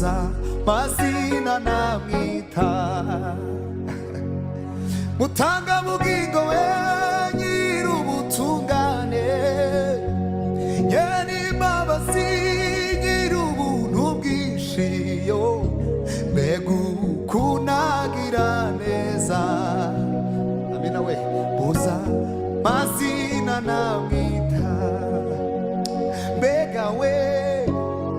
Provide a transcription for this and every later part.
Buza mazina namwita. Mutanga bugingo we, nyir'ubutungane, nyene imbabazi, nyir'ubuntu bwinshi, yo mbega ukunagira neza. Amina we. Buza mazina namwita. Mbega we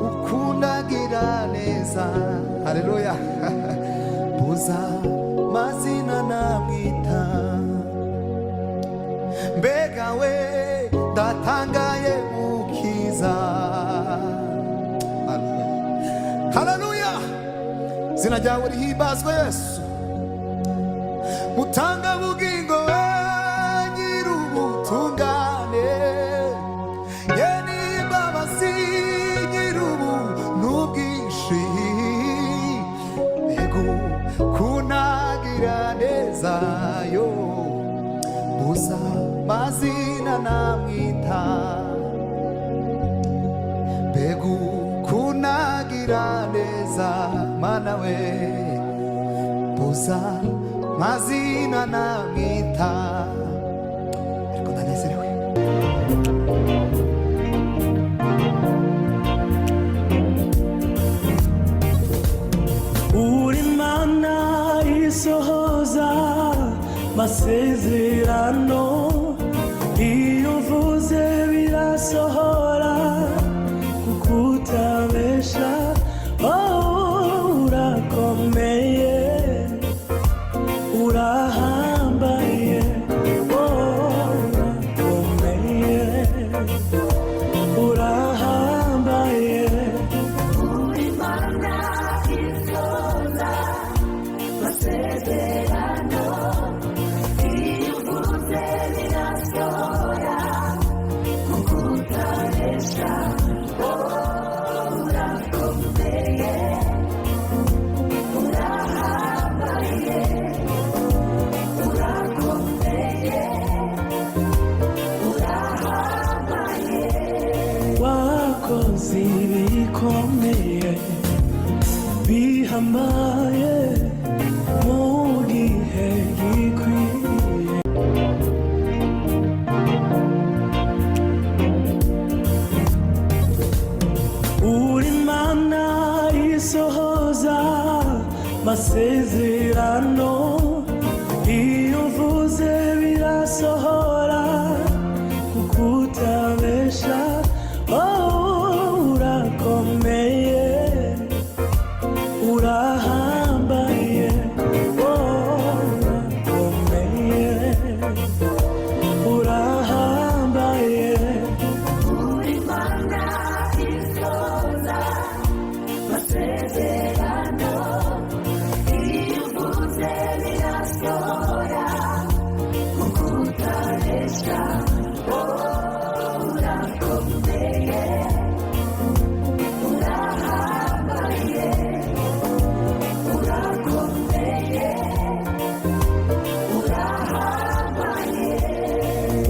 ukundagira neza. Haleluya. Buza mazina namwita. Mbega we, ndatangaye mukiza. Haleluya, zina ryawe rihimbazwe, Yesu. Mutanga bugingo we, nyir'ubutungane, nyene imbabazi, nyir'ubuntu bwinshi, mbega kunagira neza, yo buza mazina namwita. Mbega kunagira neza, Mana we, buza mazina namwita. Ariko ndanezerewe. Uri Mana isohoza masezerano, iyo uvuze birasohora, kuko utabesha. Oh, urakomeye, urahambaye. Oh, urakomeye, urahambaye. Wakoze ibikomeye bihambaye mu gihe gikwiye. Uri Mana isohoza masezerano, iyo uvuze birasohora, kuko utabesha. Oh, urakomeye, urahambaye. Oh, urakomeye, urahambaye.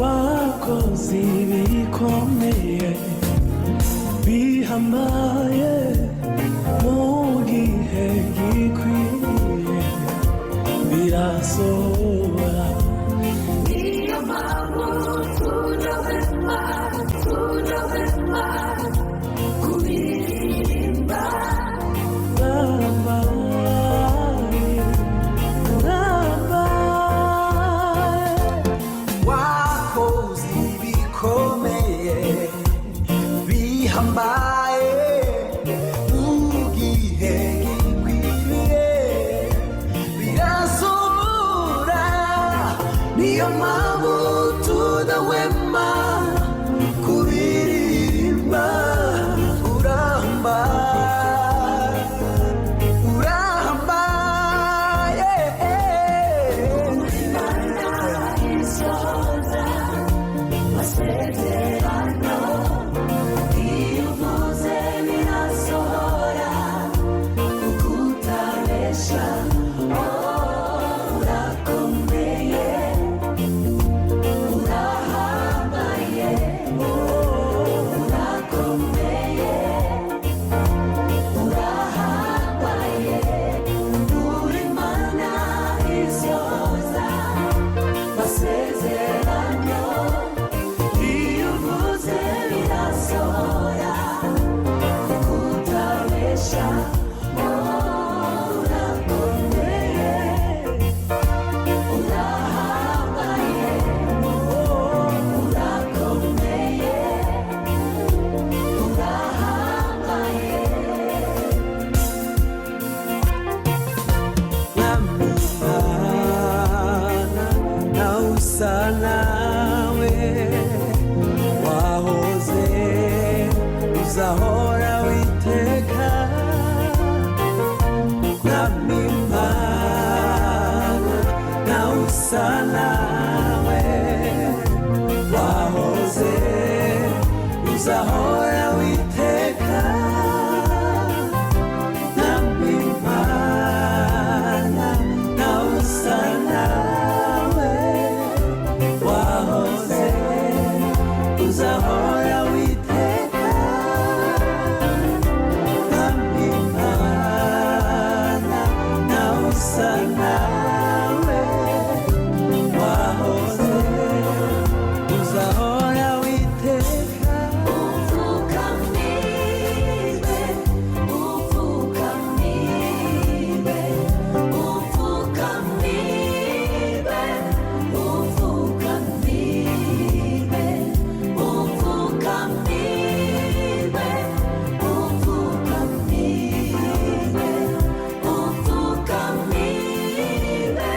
Wakoze ibikomeye bihambaye mu gihe gikwiye, birasohora. Urahambaye, urahambaye. Wakoze ibikomeye bihambaye mu gihe gikwiriye, birasohora. Niyo mpamvu tudahwema kuririmba. Uramba, urambaye. Uzahora witeka, Mwami Imana, nawe usa nawe. Wahoze, uzahora witeka, Mwami Imana, nawe usa nawe. Wahoze, uzahora witeka, Mwami Imana, nawe usa nawe. Wahoze, uzahora witeka. Upfukamire, upfukamire, upfukamire, upfukamire, upfukamire, upfukamire, upfukamire,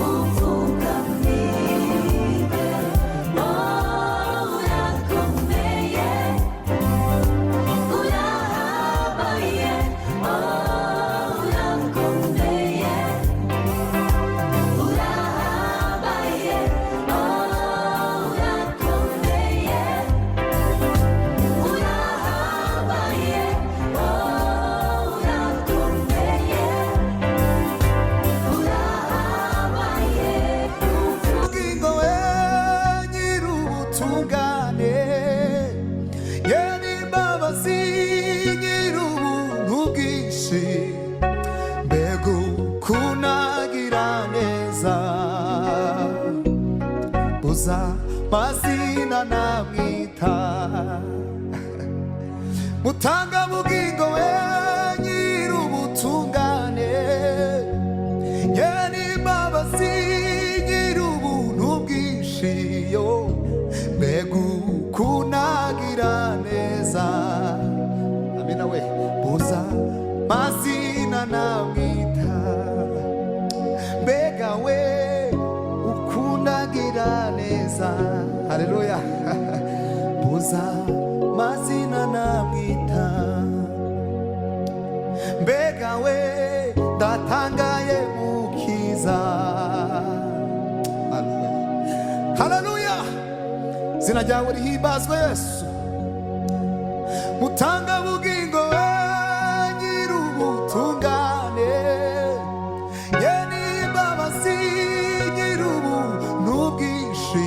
upfukamire. Oh, urakomeye. Urahabaye, oh, urakomeye. Urahabaye, oh, urakomeye. Urahabaye, oh, urakomeye. Urahabaye. Ubugingo we nyir'ubutungane, ye n'imbabazi nyir'ubuntu bwinshi, mbega ukunagira neza, buza mazina namwita. Mutanga bugingo we nyir'ubutungane, ye n'imbabazi nyir'ubuntu bwinshi, yo mbega ukunagira neza. Amina we, buza mazina namwita. Mbega we ukunagira neza, haleluya, buza mazina namwita. Mbega we ndatangaye mukiza. Haleluya, zina ryawe rihimbazwe Yesu. Mutanga bugingo we nyir'ubutungane, ye n'imbabazi nyir'ubuntu bwinshi,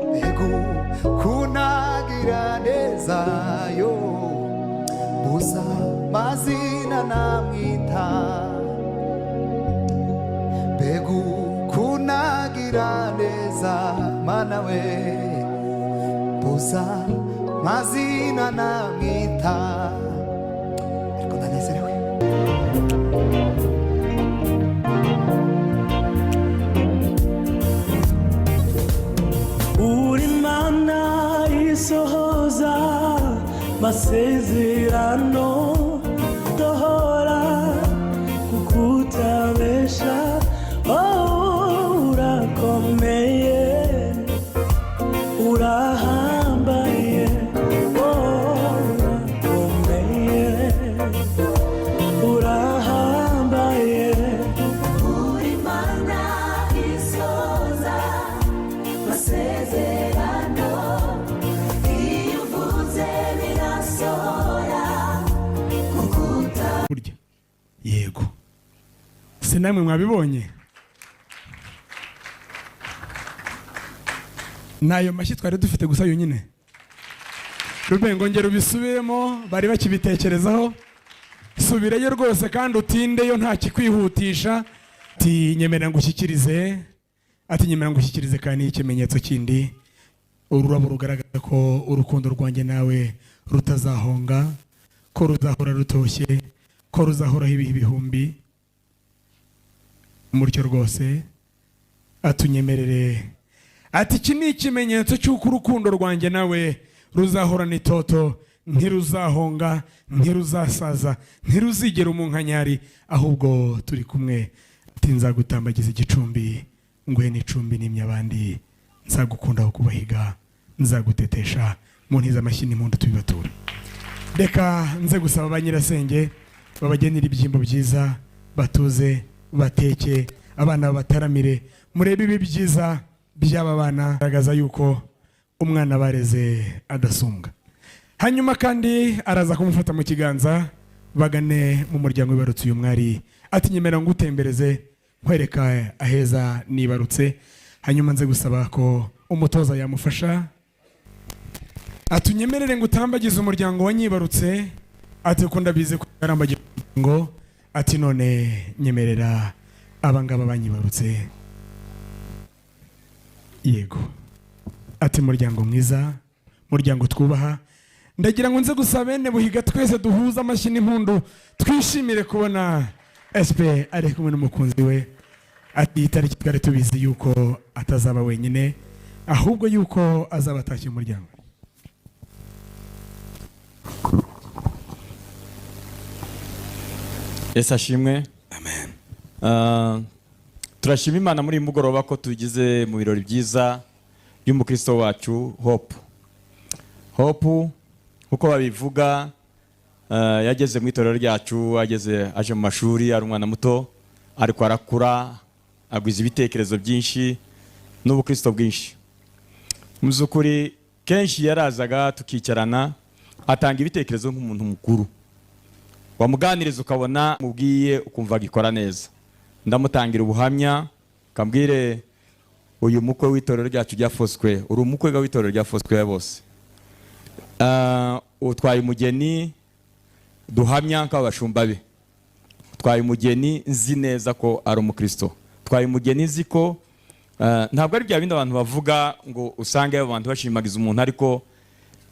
mbega kunagira neza, yo buza mazina namwita. Mbega ukunagira neza mana we, buza mazina namwita. Ariko ndanezerewe. Uri Mana isohoza masezerano, dohora kukutabesha. Oh, urakomeye, urahambaye. Oh, urakomeye, urahambaye. Uri Mana isoza masezerano, iyo uvuze birasohora, kukuta Burya yego, si namwe mwabibonye ni ayo mashyi twari dufite gusa yonyine. Rubengo, ngera ubisubiremo, bari bakibitekerezaho. Subireyo rwose kandi utindeyo, nta kikwihutisha. Ati nyemerera ngushyikirize, ati nyemerera ngushyikirize kandi ikimenyetso kindi, ururabo rugaragaza ko urukundo rwanjye nawe rutazahonga, ko ruzahora rutoshye, ko ruzahoraho ibihe ibihumbi. Mutyo rwose atunyemerere. Ati iki ni ikimenyetso cy'uko urukundo rwanjye nawe ruzahorana itoto, ntiruzahonga, ntiruzasaza, ntiruzigera umunkanyari, ahubwo turi kumwe. Ati nzagutambagiza igicumbi, nguhe n'icumbi nimye abandi, nzagukunda aho kubahiga, nzagutetesha Mu ntiza amashyi n'impundu tubibature. Reka nze gusaba ba nyirasenge babagenera ibyimbo byiza, batuze bateke, abana babataramire. Murebe ibi byiza by'aba bana, garagaza yuko umwana bareze adasumbwa. Hanyuma kandi araza kumufata mu kiganza bagane mu muryango wibarutse uyu mwari, ati: "Nyemera ngutembereze, nkwereka aheza nibarutse." Hanyuma nze gusaba ko umutoza yamufasha, atunyemerere ngo utambagize umuryango wanyibarutse, ati ko ndabizi ko yarambagiye umuryango, ati none nyemerera abangaba banyibarutse. Yego, ati: "Muryango mwiza, muryango twubaha, ndagira ngo nze gusa bene Buhiga twese duhuze amashyi n'impundu, twishimire kubona SP ari kumwe n'umukunzi we." Ati iyi tariki twari tubizi yuko atazaba wenyine, ahubwo yuko azaba atashye umuryango. Yesu ashimwe. Amen. Turashima Imana muri uyu mugoroba ko tugeze mu birori byiza by'umukristo wacu Hope. Hope, nkuko babivuga, yageze mu itorero ryacu ageze aje mu mashuri ari umwana muto, ariko arakura agwiza ibitekerezo byinshi n'ubukristo bwinshi. Mu by'ukuri kenshi yarazaga tukicarana, atanga ibitekerezo nk'umuntu mukuru, wamuganiriza ukabona mubwiye ukumva agikora neza. Ndamutangira ubuhamya, kambwire uyu mukwe w'itorero ryacu rya Foursquare, uri umukwe w'itorero rya Foursquare bose. Utwaye umugeni duhamya nk'abashumba be, utwaye umugeni nzi neza ko ari umukristo, utwaye umugeni nzi ko ntabwo ari bya bindi abantu bavuga ngo usange abantu bashimagiza umuntu, ariko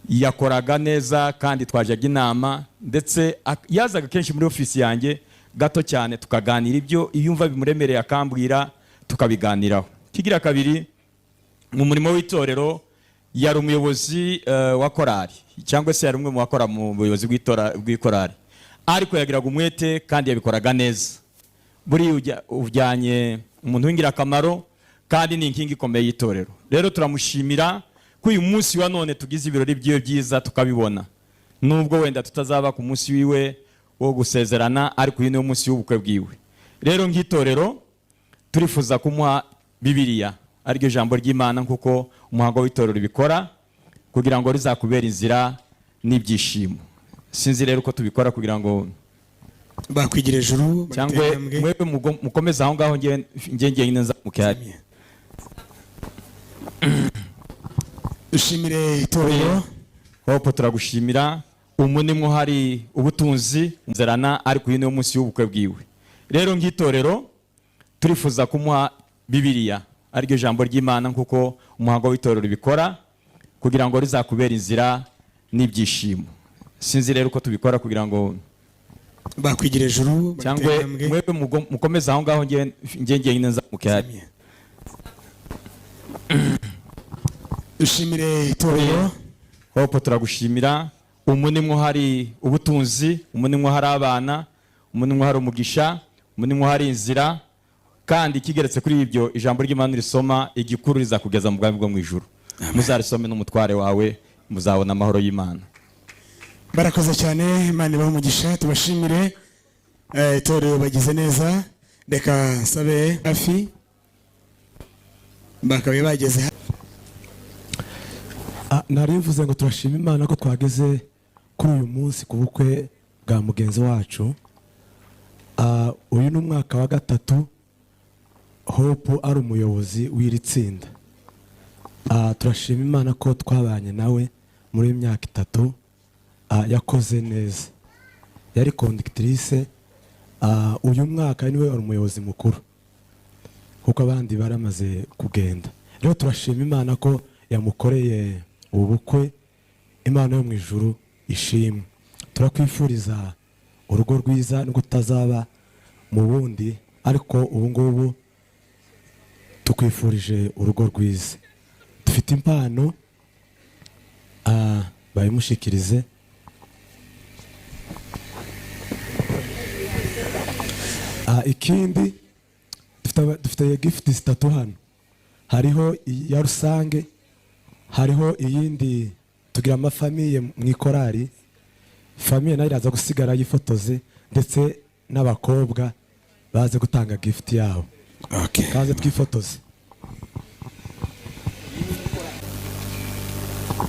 yakoraga neza kandi twajyaga inama, ndetse yazaga kenshi muri ofisi yanjye gato cyane tukaganira ibyo yumva bimuremereye akambwira tukabiganiraho. Kigira kabiri, mu murimo w'itorero yari umuyobozi wa korali, cyangwa se yari umwe mu bakora mu buyobozi bw'ikorali, ariko yagiraga umwete kandi yabikoraga neza. Buriya ujyanye umuntu w'ingirakamaro kandi ni inkingi ikomeye y'itorero. Rero turamushimira ko uyu munsi wa none tugize ibirori byiwe byiza tukabibona, nubwo wenda tutazaba ku munsi wiwe wo gusezerana, ariko uyu niwo munsi w'ubukwe bwiwe. Rero nk'itorero turifuza kumuha Bibiliya, ariryo jambo ry'Imana, nk'uko umuhango w'itorero ubikora, kugira ngo rizakubere inzira n'ibyishimo. Sinzi rero uko tubikora kugira ngo Bakwigira ejuru. Cyangwa mwebwe mukomeze aho ngaho, nge njyenyine nzamuke hariya. Dushimire itorero. Hope, turagushimira. Umu nimwo hari ubutunzi nzerana, ariko uyu niwo munsi w'ubukwe bwiwe. Rero nk'itorero turifuza kumuha Bibiliya, ariryo jambo ry'Imana, nk'uko umuhango w'itorero ubikora, kugira ngo rizakubere inzira n'ibyishimo. Sinzi rero uko tubikora kugira ngo Bakwigira ejuru. Cyangwa mwebwe mukomeze aho ngaho, nge njyenyine nzamuke hariya. Dushimire itorero. Hope, turagushimira. Umu nimwo hari ubutunzi, umu nimwo hari abana, umu nimwo hari umugisha, umu nimwo hari inzira, kandi ikigeretse kuri ibyo, ijambo ry'Imana risoma igikuru rizakugeza mu bwami bwo mu ijuru. Muzarisome n'umutware wawe, muzabona amahoro y'Imana. Barakoze cyane, Imana ibahe umugisha. Tubashimire itorero, bagize neza. Reka nsabe hafi bakaba bageze. Nari mvuze ngo turashima Imana ko twageze kuri uyu munsi ku bukwe bwa mugenzi wacu. Uyu ni umwaka wa gatatu Hope ari umuyobozi w'iri tsinda. Turashima Imana ko twabanye nawe muri iyi myaka 3. Yakoze neza, yari conductrice. Uyu mwaka niwe wari umuyobozi mukuru kuko abandi baramaze kugenda. Rero turashima Imana ko yamukoreye ubu bukwe. Imana yo mu ijuru ishimwe. Turakwifuriza urugo rwiza nubwo tutazaba mu bundi, ariko ubu ngubu tukwifurije urugo rwiza. Dufite impano, bayimushikirize. Ikindi dufite gift zitatu hano, hariho iya rusange, hariho iyindi. Tugira amafamille mu ikorari, famille nayo iraza gusigara yifotoze, ndetse n'abakobwa baze gutanga gift yabo. Okay. Kaze twifotoze.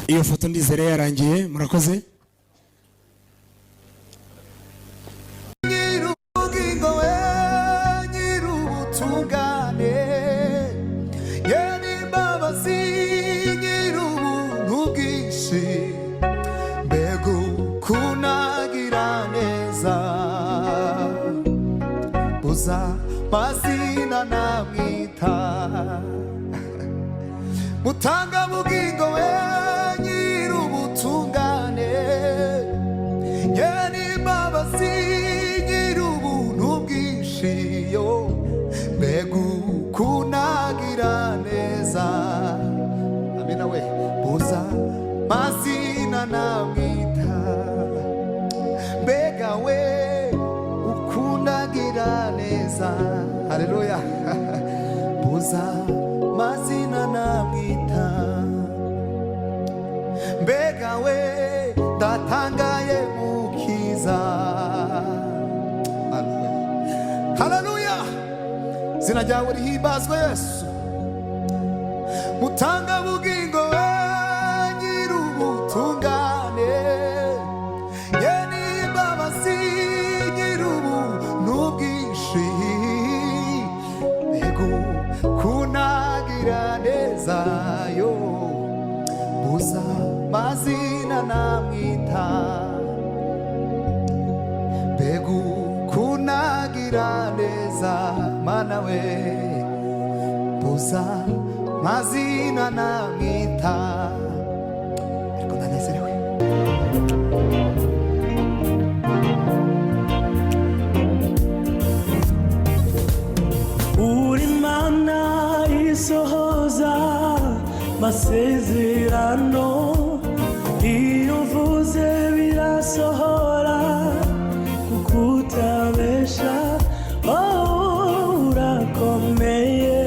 Iyo foto ndizere yarangiye, murakoze. Nyir'ubugingo we, nyir'ubutungane, ye n'imbabazi, nyir'ubuntu bwinshi, mbega ukunagira neza, buza mazina namwita. Mutanga bugingo we, nyir'ubutungane, nyene imbabazi, nyir'ubuntu bwinshi, yo mbega ukunagira neza, amina we, buza mazina namwita, mbega we ukundagira neza, haleluya, buza mazina namwita, mbega we ndatangaye mukiza. Haleluya, zina ryawe rihimbazwe Yesu. Mutanga bugingo we, nyir'ubutungane, ye n'imbabazi, nyir'ubuntu bwinshi, mbega kunagira neza, yo buza mazina namwita, mbega kunagira neza, mana we, buza mazina namwita, ariko ndanezerewe. Uri Mana isohoza masezerano, iyo uvuze birasohora, kuko utabesha. Oh, urakomeye.